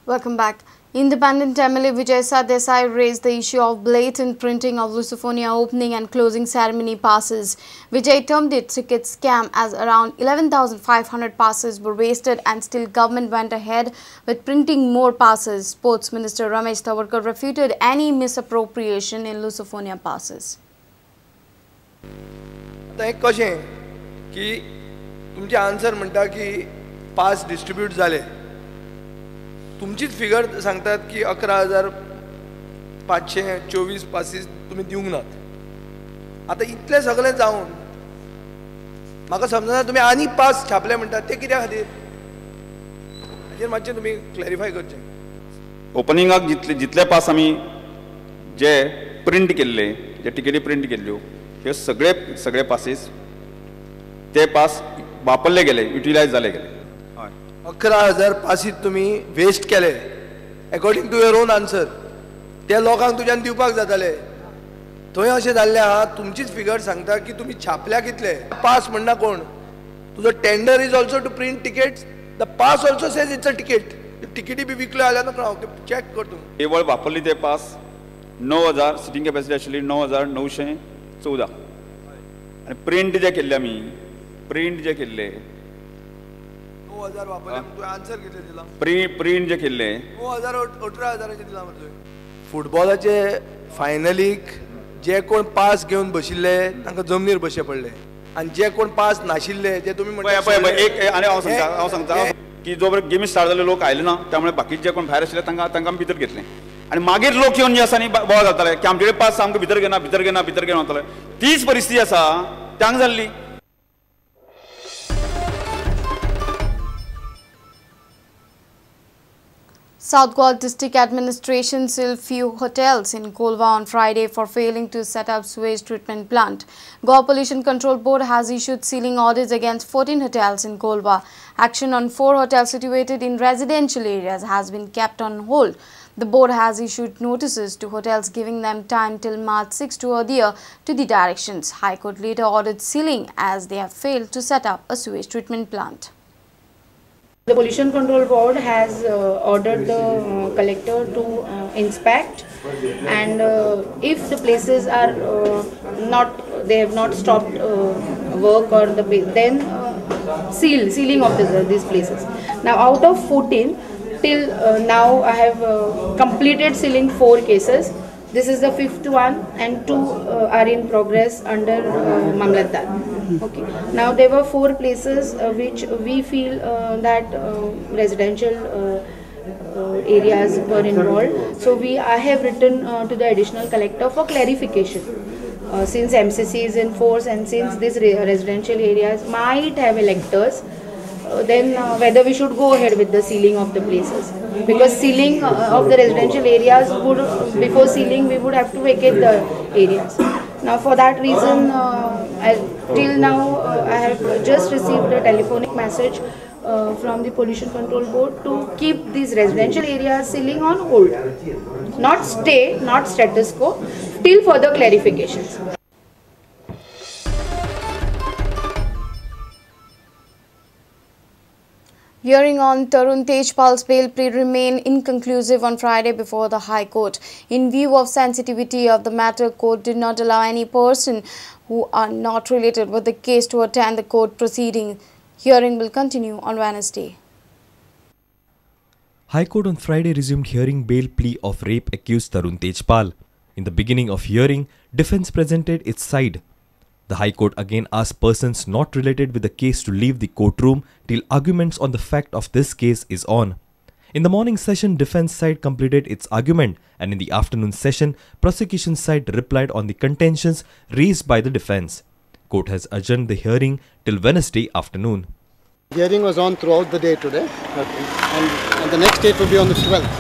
Welcome back. Independent MLA Vijay Sardesai raised the issue of blatant printing of Lusofonia opening and closing ceremony passes. Vijay termed it ticket scam as around 11,500 passes were wasted and still government went ahead with printing more passes. Sports Minister Ramesh Tawadkar refuted any misappropriation in Lusofonia passes. आतां एक कशें की तुमचे answer म्हणटा की pass distribute जाले, तुमचीच figure सांगतात की 11,524 पासीस तुमी दिवंक नात. आतां इतलें सगळें जावन म्हाका समजना तुमी आनी पास छापले म्हणटात ते कित्या खातीर, हाचेर मातशें तुमी क्लॅरिफाय करचें. ओपनिंगाक जितले जितले पास आमी जे प्रिंट केल्ले, जे टिकेटी प्रिंट केल्ल्यो, ह्यो सगळे सगळे पासीस ते पास वापरले गेले, युटिलायज जाले गेले. 11,000 पासीस तुमी वेस्ट केले according to your own answer. ते लोकांक तुज्यान दिवपाक जाताले. थंय अशें जाल्लें आहा, तुमचीच फिगर सांगता की तुमी छापल्या कितले पास म्हणना कोण. तुजो tender is also to print tickets, the pass also says it's a ticket. टिकेटी बी विकल्यो जाल्यार न्हू चॅक कर तूं. केवळ वापरली ते पास 9,000 सिटींग कॅपॅसिटी आशिल्ली 9,914 आनी प्रिंट जे केल्ले आमी, प्रिंट जे केल्ले 9,000 वापरले, तुवें आन्सर कितले दिला? प्रिंट जे केल्ले 9,000 18,000 दिला मरे तुवें. फुटबॉलाचे फायनलीक जे कोण पास घेवन बशिल्ले तांकां जमनीर बसचे पडले आनी जे कोण पास नाशिल्ले जे तुमी पळय पळय एक आनी हांव सांगता, हांव सांगता की जो पर्यंत गेमी स्टार्ट जाल्ले लोक आयले ना, त्यामुळे बाकीचे जे कोण भायर आशिल्ले तांकां तांकां आमी भितर घेतले आनी मागीर लोक येवन जे आसा न्ही बोवाळ घालताले की आमचे कडेन पास सामको भितर घेना, भितर घेना, भितर घेना वताले. तीच परिस्थिती आसा तांकां जाल्ली. South Goa District Administration sealed few hotels in Colva on Friday for failing to set up sewage treatment plant. Goa Pollution Control Board has issued sealing orders against 14 hotels in Colva. Action on 4 hotels situated in residential areas has been kept on hold. The board has issued notices to hotels giving them time till March 6 to adhere to the directions. High Court later ordered sealing as they have failed to set up a sewage treatment plant. The Pollution Control Board has ordered the collector to inspect, and if the places are not, they have not stopped work or the then sealing of these places. Now out of 14 till now I have completed sealing 4 cases. This is the 5th one and 2 are in progress under Mamlatdar. Okay. Now there were 4 places which we feel that residential areas were involved. So I have written to the additional collector for clarification. Since MCC is in force and since these residential areas might have electors, then whether we should go ahead with the sealing of the places, because sealing of the residential areas would, before sealing we would have to vacate the areas. Now for that reason, till now I have just received a telephonic message from the Pollution Control Board to keep these residential areas sealing on hold, not stay, not status quo, till further clarifications. Hearing on Tarun Tejpal's bail plea remained inconclusive on Friday before the High Court. In view of sensitivity of the matter, court did not allow any person who are not related with the case to attend the court proceeding. Hearing will continue on Wednesday. High Court on Friday resumed hearing bail plea of rape accused Tarun Tejpal. In the beginning of hearing, defense presented its side. The High Court again asked persons not related with the case to leave the courtroom till arguments on the fact of this case is on. In the morning session, defense side completed its argument, and in the afternoon session, prosecution side replied on the contentions raised by the defense. Court has adjourned the hearing till Wednesday afternoon. The hearing was on throughout the day today, okay. And the next date will be on the 12th,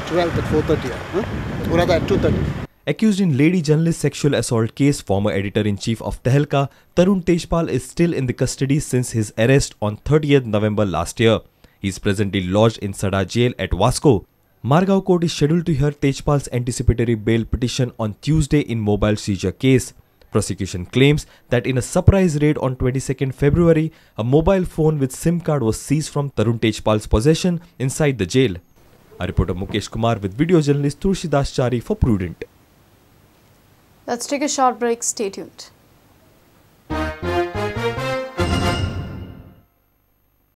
12th at 4:30, huh? Or rather at 2:30. Accused in lady journalist sexual assault case, former editor-in-chief of Tehelka, Tarun Tejpal is still in the custody since his arrest on 30th November last year. He is presently lodged in Sada jail at Vasco. Margao court is scheduled to hear Tejpal's anticipatory bail petition on Tuesday in mobile seizure case. Prosecution claims that in a surprise raid on 22nd February, a mobile phone with SIM card was seized from Tarun Tejpal's possession inside the jail. Our reporter Mukesh Kumar with video journalist Tulsidas Chari for Prudent. Let's take a short break. Stay tuned.